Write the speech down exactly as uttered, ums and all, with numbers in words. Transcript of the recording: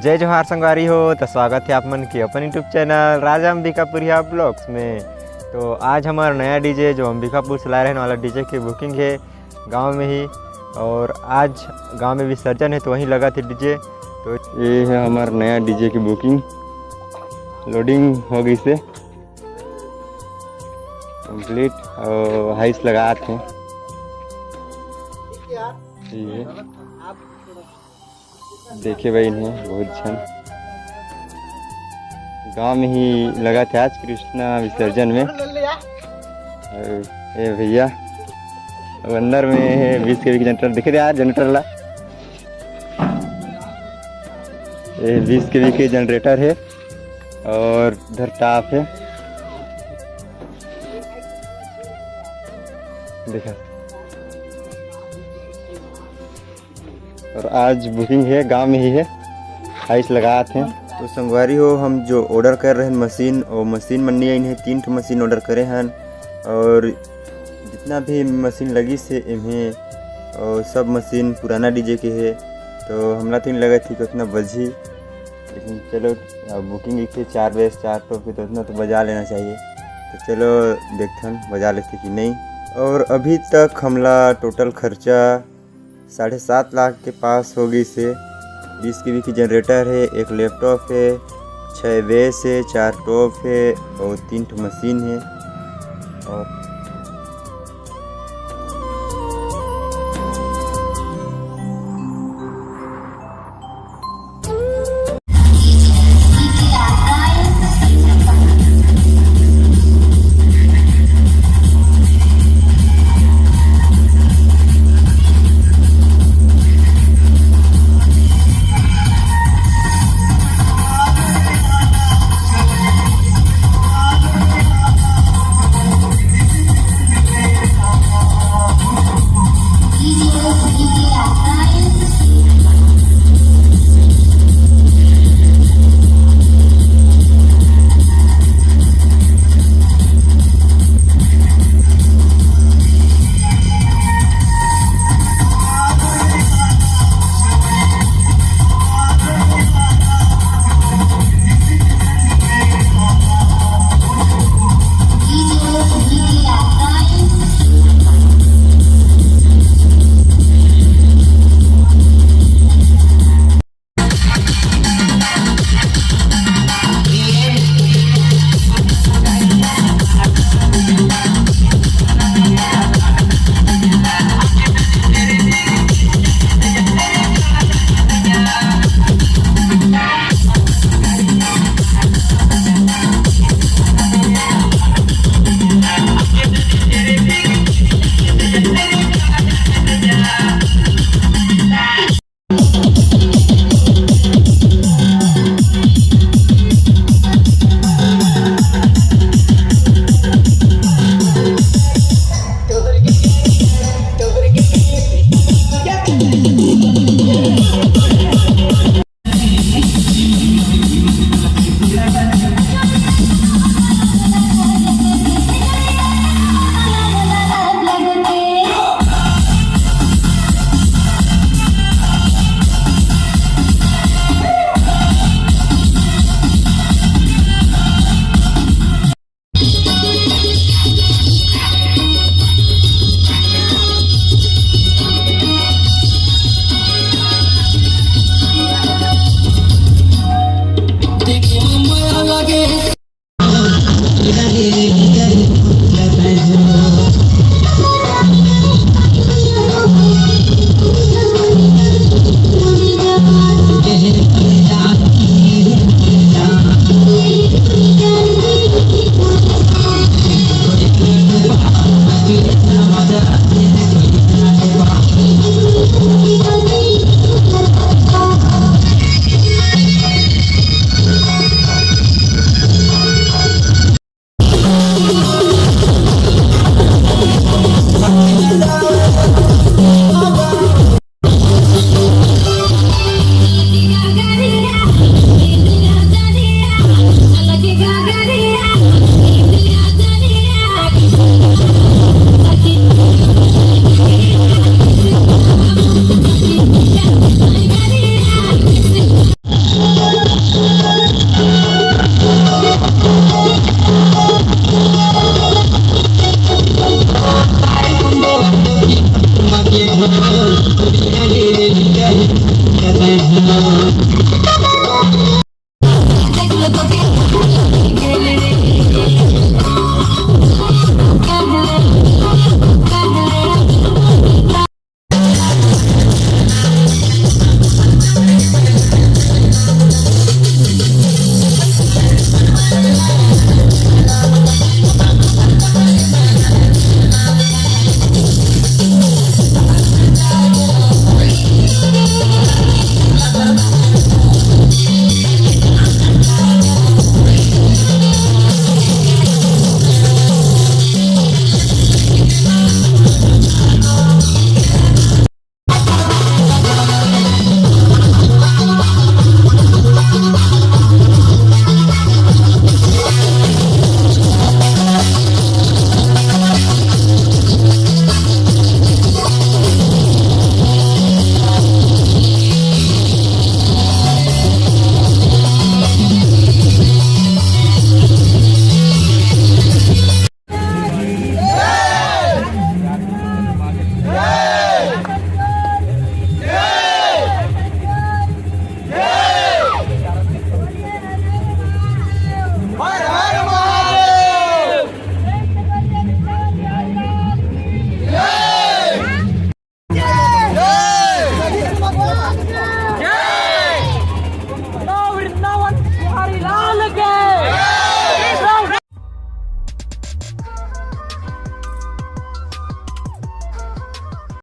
जय जोहार संगवारी हो, तो स्वागत है आप मन के अपन YouTube चैनल राजा अंबिकापुरिया ब्लॉग्स में। तो आज हमारा नया डीजे जो अंबिकापुर से लाए रहने वाला डीजे की बुकिंग है गांव में ही, और आज गांव में विसर्जन है तो वहीं लगा थे डीजे। तो ये है हमारा नया डीजे की बुकिंग, लोडिंग हो गई से कंप्लीट और हाइस लगात हे। ये देखे भाई इन्हें बहुत झन गांव में ही लगा थे आज कृष्णा विसर्जन में। और ये भैया, अब अंदर में है बीस केवी के जनरेटर, देखे यार जनरेटर ला, ये बीस केवी के जनरेटर है और इधर टॉप है, देखा। और आज बुकिंग है, गांव में ही है, हाइस लगात हैं। तो संगवारी हो, हम जो ऑर्डर करे रहेन मशीन, वो मशीन मन नहीं आइन है। तीन ठो मशीन ऑर्डर करे हन और जितना भी मशीन लगिस हे एम्हे, और सब मशीन पुराना डीजे के है, तो हमला तो नहीं लगत हे कि उतना बजही, लेकिन चलो, अब बुकिंग एक थी चार बजे से चार टॉप की, तो उतना तो बजा लेना चाहिए। तो चलो देखथन बजा लेथे कि नहीं। और अभी तक हमला टोटल खर्चा साढ़े सात लाख के पास हो गई से। बीस केवी की जनरेटर है, एक लैपटॉप है, छः बेस है, चार टॉप है और तीन ठो मशीन है। और